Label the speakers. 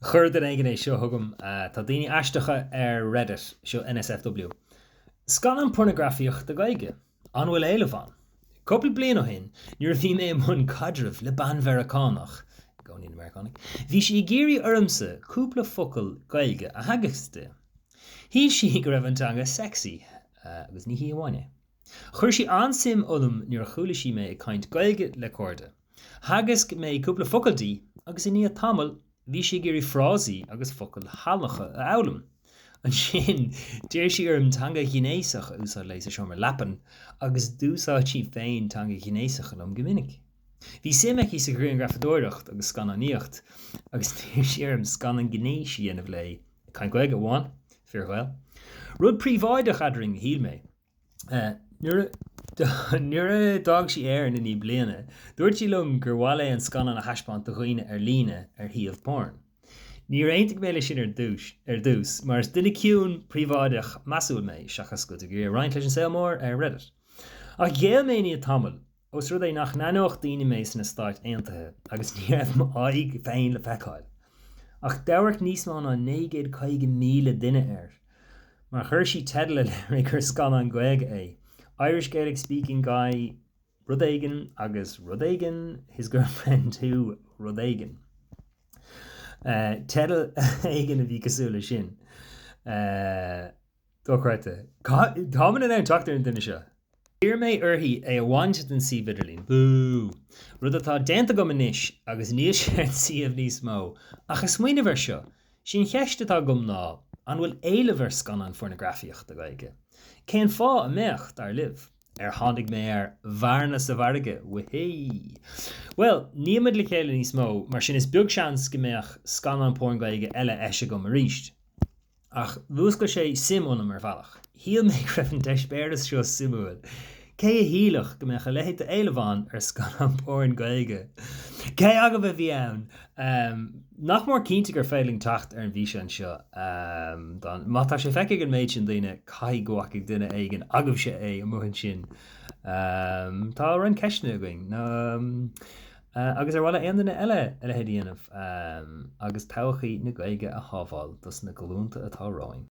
Speaker 1: Chuir duine éigin é seo chugam. Tá daoine aisteacha ar Reddit, seo NSFW. Scannán pornagrafaíochta Gaeilge. An bhfuil éileamh ann? Cúpla bliain ó shin, nuair a bhí mé i mbun caidrimh le bean Mheiriceánach, i gcónaí na Meiriceánaigh, bhí sí ag iarraidh ormsa cúpla focal Gaeilge a theagasc di. Shíl sí go raibh an teanga sexy, agus ní hí amháin é. Chuir sí an-suim ionam nuair a chuala sí mé ag caint Gaeilge le cairde. Theagasc mé cúpla focal di agus i ndiaidh tamaill bhí sí ag iarraidh frásaí agus focail shalacha a fhoghlaim. Ansin d'iarr sí orm teanga ghnéasach a úsáid léi sa seomra leapan agus d'úsáid sí féin teanga ghnéasach liom go minic. Bhí suim aici sa ghrianghrafadóireacht agus scannánaíocht agus d'iarr sí orm scannán gnéis a dhéanamh léi, ag caint Gaeilge amháin, fíor-Ghael. Rud príobháideach eadrainn a shíl mé. Nuair a d'fhág sí Éirinn i ndiaidh bliana, dúirt sí liom gur mhaith léi an scannán a thaispeáint do dhaoine ar líne ar shuíomh porn. Níor aontaigh mé leis sin ar dtús, ar dtús, mar is duine ciúin, príobháideach, measúil mé, seachas go dtig a roinnt leis an saol mór ar Reddit. Ach ghéill mé i ndiaidh tamaill. Ós rud é nach n-aithneodh daoine mé sna Stáit Aontaithe agus ní raibh m'aghaidh féin le feiceáil. Ach d'amharc níos mó ná 950,000 duine air, mar chuir sí teideal a léirigh gur scannán Gaeilge é, Irish Gaelic Speaking Guy rud éigin agus rud éigin his girlfriend who rud éigin. Teideal éigin a bhí cosúil leis sin. Dochreidte. Táimid in ann teacht ar an duine seo. D'iarr mé uirthi é a bhaint den suíomh idirlín. Bú! Rud atá déanta agam anois agus níl sé ar an suíomh níos mó. Ach ag smaoineamh air seo, sí an cheist atá agam ná, an bhfuil éileamh ar scannáin phornagrafaíochta Gaeilge? Cén fáth a mbeadh, dar libh? Ar tháinig mé ar bhearna sa mhargadh? Wihí! Bhuel, níl muid le chéile níos mó, mar sin is beag seans go mbeadh scannán porn Gaeilge eile eisithe agam arís. Ach mhúscail sé suim ionam ar bhealach. Shíl mé go raibh an t-eispéireas seo suimiúil. Cé a shílfeadh go mbeadh a leithéid d'éileamh ann ar scannán porn Gaeilge? Cé agaibh a bhí ann? Nach mór cinnte gur féidir linn teacht ar an bhfíseán seo. Má tá sé feicthe ag an méid sin daoine, caithfidh go bhfacaidh duine éigin agaibhse é amuigh ansin. Tá roinnt ceisteanna againn. Agus ar mhaith le aon duine eile a leithéid a dhéanamh agus todhchaí na Gaeilge a shábháil dos na glúnta atá romhainn?